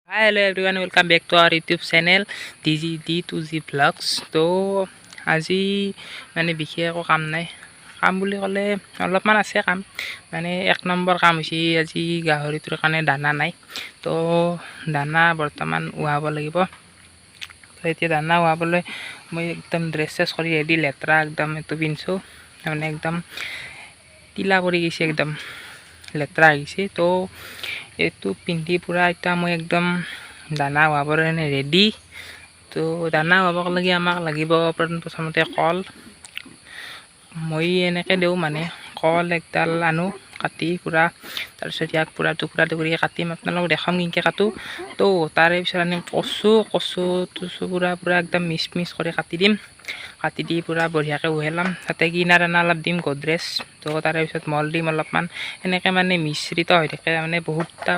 Hi, hello everyone, welcome back to our YouTube channel DG D2G Vlogs। তো আজি মানে বিশেষ একো কাম নাই। কাম বুলি ক'লে অলপমান আছে কাম। মানে এক নম্বৰ কাম হৈছে, আজি গাহৰিটোৰ কাৰণে দানা নাই। তো দানা বৰ্তমান উহাব লাগিব। তো এতিয়া দানা উহাবলৈ মই একদম ড্ৰেছ চেছ কৰি ৰেডি। লেতেৰা একদম এইটো পিন্ধছোঁ, তাৰমানে একদম তিলা পৰি গৈছে, একদম লেতেৰা হৈ গৈছে। তো এইটো পিন্ধি পূৰা এতিয়া মই একদম দানা উহাবৰ কাৰণে ৰেডি। তো দানা উহাব লাগি আমাক লাগিব প্ৰথমতে কল। মই এনেকৈ দিওঁ, মানে কল একডাল আনো, কাটি পূৰা, তাৰপিছত ইয়াক পূৰা টুকুৰা টুকুৰি কাটিম। আপোনালোকক দেখাম কেনেকৈ কাটো। তো তাৰে পিছত আনিম কচু। কচু টচু পূৰা পূৰা একদম মিচ মিচ কৰি কাটি দিম। কাটি দি পূৰা বঢ়িয়াকৈ উহেলাম। তাতে কিনা দানা অলপ দিম, গডৰেজ। তো তাৰে পিছত মল দিম অলপমান। সেনেকৈ মানে মিশ্ৰিত হৈ থাকে, মানে বহুতটা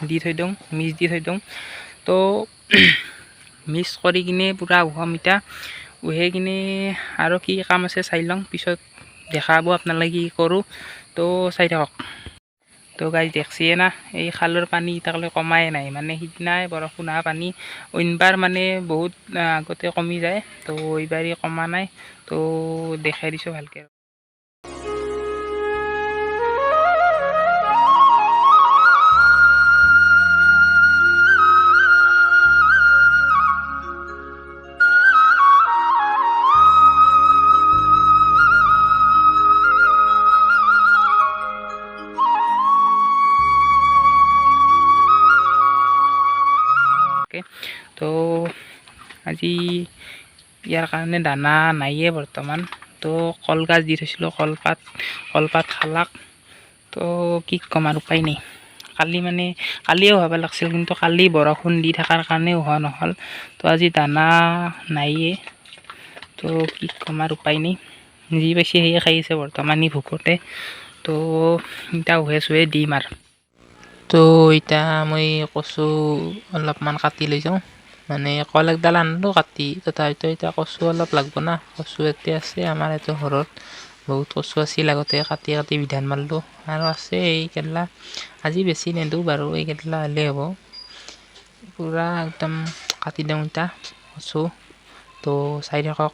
দি থৈ দিওঁ, মিক্স দি থৈ দিওঁ। তো মিক্স কৰি কিনে পূৰা উহাম। এতিয়া উহে কিনে আৰু কি কাম আছে চাই লওঁ, পিছত দেখাব আপোনালোকে কি কৰোঁ। তো চাই থাকক। তো গাইজ, দেখছিয়ে না, এই খালৰ পানী এতিয়ালৈ কমাই নাই। মানে সিদিনাই বৰষুণ অহা পানী অইনবাৰ মানে বহুত আগতে কমি যায়, তো এইবাৰ কমা নাই। তো দেখাই দিছোঁ ভালকৈ। তো আজি ইয়াৰ কাৰণে দানা নাইয়ে বৰ্তমান। তো কলগাছ দি থৈছিলোঁ, কলপাত, কলপাত খালাক। তো কি ক'ম আৰু, উপায় নাই। কালি মানে কালিও হ'ব লাগছিল, কিন্তু কালি বৰষুণ দি থকাৰ কাৰণেও হোৱা নহ'ল। তো আজি দানা নাইয়ে। তো কি ক'ম আৰু, উপায় নাই। যি পাইছে সেয়ে খাই আছে বৰ্তমান ই ভোকতে। তো এতিয়া উহে চুহে দিম আৰু। তো এতিয়া মই কচু অলপমান কাটি লৈ যাওঁ। মানে কল একডাল আনিলোঁ কাটি, তথাপিতো এতিয়া কচু অলপ লাগব না। কচু এতিয়া আছে আমাৰ এইটো ঘৰত, বহুত কচু আছিল আগতে, কাটি কাটি বিধান মাৰিলোঁ। আৰু আছে এইকেইডলা। আজি বেছি নিদিওঁ বাৰু, এইকেইডলা হ'লেই হ'ব। পূৰা একদম কাটি দিওঁ এতিয়া কচু। তো চাই থাকক।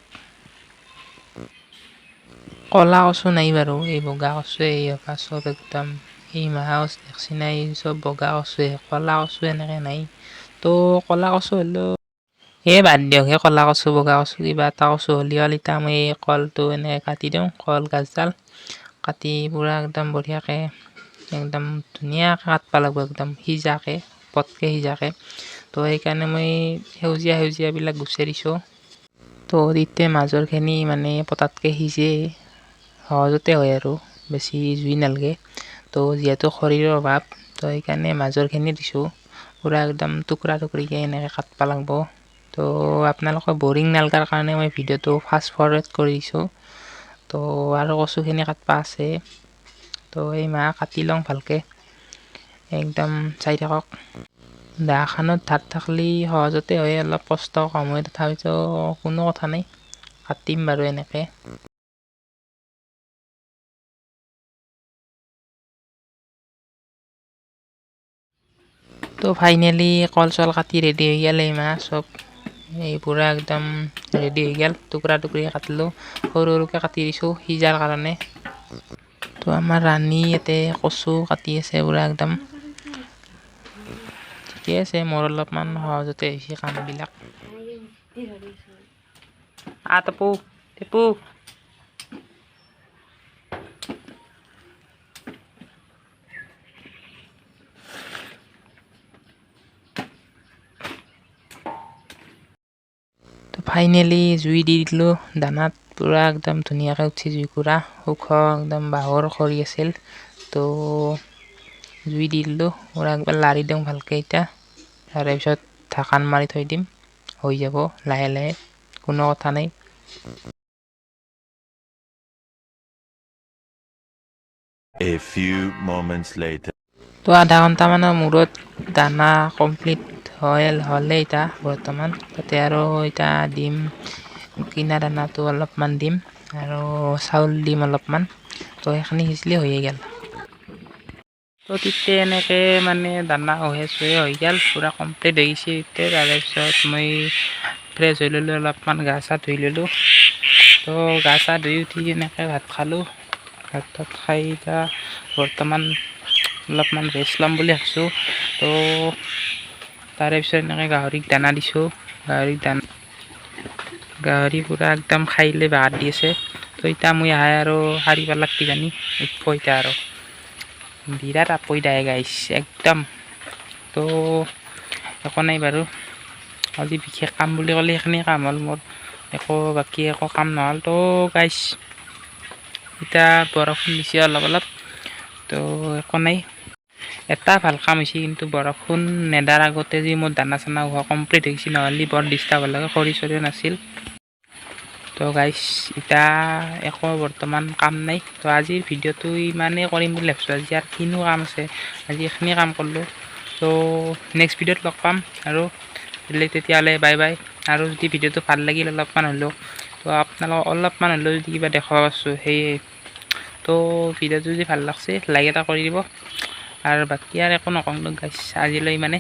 ক'লা কচু নাই বাৰু, এই বগা কচুৱে। এই চব একদম এই মাহ দেখছি নাই, চব বগা কচুৱে, ক'লা কচু এনেকৈ নাই। তো ক'লা কচু হ'লেও এই বাদ দিয়ক, সেই ক'লা কচু বগা কচু কিবা এটা কচু হ'লে হ'ল। এতিয়া মই এই কলটো এনেকৈ কাটি দিওঁ। কল গাছডাল কাটি পূৰা একদম বঢ়িয়াকৈ, একদম ধুনীয়াকৈ কাটিব লাগিব, একদম সিজাকৈ, পটকৈ সিজাকৈ। তো সেইকাৰণে মই সেউজীয়া সেউজীয়াবিলাক গুচাই দিছোঁ। তো তেতিয়া মাজৰখিনি মানে পটাতকৈ সিজে, সহজতে হয় আৰু বেছি জুই নালাগে। তো যিহেতু খৰিৰ অভাৱ, তো সেইকাৰণে মাজৰখিনি দিছোঁ। পূৰা একদম টুকুৰা টুকুৰিকৈ এনেকৈ কাটিব লাগিব। তো আপোনালোকৰ বৰিং নালগাৰ কাৰণে মই ভিডিঅ'টো ফাষ্ট ফৰৱাৰ্ড কৰি দিছোঁ। তো আৰু কচুখিনি কাটিব আছে। তো এই মাহ কাটি লওঁ ভালকৈ, একদম চাই থাকক। দাখনত ধাৰ থাকলি সহজতে হয়, অলপ কষ্ট কম হয়, তথাপিতো কোনো কথা নাই, কাটিম বাৰু এনেকৈ। তো ফাইনেলি কল চল কাটি ৰেডি হৈ গ'ল। এই মাহ চব এই পূৰা একদম ৰেডি হৈ গ'ল। টুকুৰা টুকুৰি কাটিলোঁ, সৰু সৰুকৈ কাটি দিছোঁ সিজাৰ কাৰণে। তো আমাৰ ৰাণী ইয়াতে কচু কাটি আছে পূৰা একদম। ঠিকে আছে, মোৰ অলপমান সহজতে হৈছে কামবিলাক। আ টপু টেপু। তো ফাইনেলি জুই দি দিলোঁ দানাত। পূৰা একদম ধুনীয়াকৈ উঠি জুইকুৰা। ওখ একদম বাঁহৰ খৰি আছিল। তো জুই দি দিলোঁ পূৰা, একবাৰ লাৰি দিওঁ ভালকৈ এতিয়া। তাৰে পিছত ঢাকান মাৰি থৈ দিম, হৈ যাব লাহে লাহে, কোনো কথা নাই। A few moments later. তো আধা ঘণ্টামানৰ মূৰত দানা কমপ্লিট হয় হ'লে এতিয়া বৰ্তমান তাতে আৰু এতিয়া দিম কিনা দানাটো অলপমান দিম আৰু চাউল দিম অলপমান। তো সেইখিনি সিজিলে হৈয়ে গ'ল। তো তেতিয়া এনেকৈ মানে দানা উহে চুহে হৈ গ'ল, পূৰা কমপ্লিট হৈ গৈছে এতিয়া। তাৰে পিছত মই ফ্ৰেছ হৈ ল'লোঁ, অলপমান গা চা ধুই ল'লোঁ। তো গা চা ধুই উঠি এনেকৈ ভাত খালোঁ। ভাত তাত খাই এতিয়া বৰ্তমান অলপমান ৰেষ্ট ল'ম বুলি ভাবছোঁ। তো তাৰে পিছত এনেকৈ গাহৰিক দানা দিছোঁ। গাহৰিক দানা, গাহৰি পূৰা একদম খাই লৈ বাগাৰ দি আছে। তো এতিয়া মই আহে আৰু সাৰি পালাক কিজানি উঠব এতিয়া আৰু বিৰাট আপৈ দায় গাইছ একদম। তো একো নাই বাৰু, আজি বিশেষ কাম বুলি ক'লে সেইখিনি কাম হ'ল মোৰ, একো বাকী একো কাম নহ'ল। তো গাইছ, এতিয়া বৰষুণ দিছে অলপ অলপ, তো একো নাই। এটা ভাল কাম হৈছে কিন্তু, বৰষুণ নেদাৰ আগতে যি মোৰ দানা চানা হোৱা কমপ্লিট হৈছে, নহ'লে বৰ ডিষ্টাৰ্ব হ'ল লাগে, খৰি চৰিও নাছিল। তো গাইছ, এতিয়া একো বৰ্তমান কাম নাই। তো আজিৰ ভিডিঅ'টো ইমানেই কৰিম বুলি ভাবছোঁ। আজি আৰু কিনো কাম আছে? আজি এইখিনি কাম কৰিলোঁ। তো নেক্সট ভিডিঅ'ত লগ পাম আৰু তেতিয়াহ'লে বাই বাই। আৰু যদি ভিডিঅ'টো ভাল লাগিল অলপমান হ'লেও, তো আপোনালোকক অলপমান হ'লেও যদি কিবা দেখুৱাব পাৰিছোঁ সেয়ে, তো ভিডিঅ'টো যদি ভাল লাগছে, লাইক এটা কৰি দিব। আৰু বাকী আৰু একো নকওঁ গাইছ, আজিলৈ ইমানে।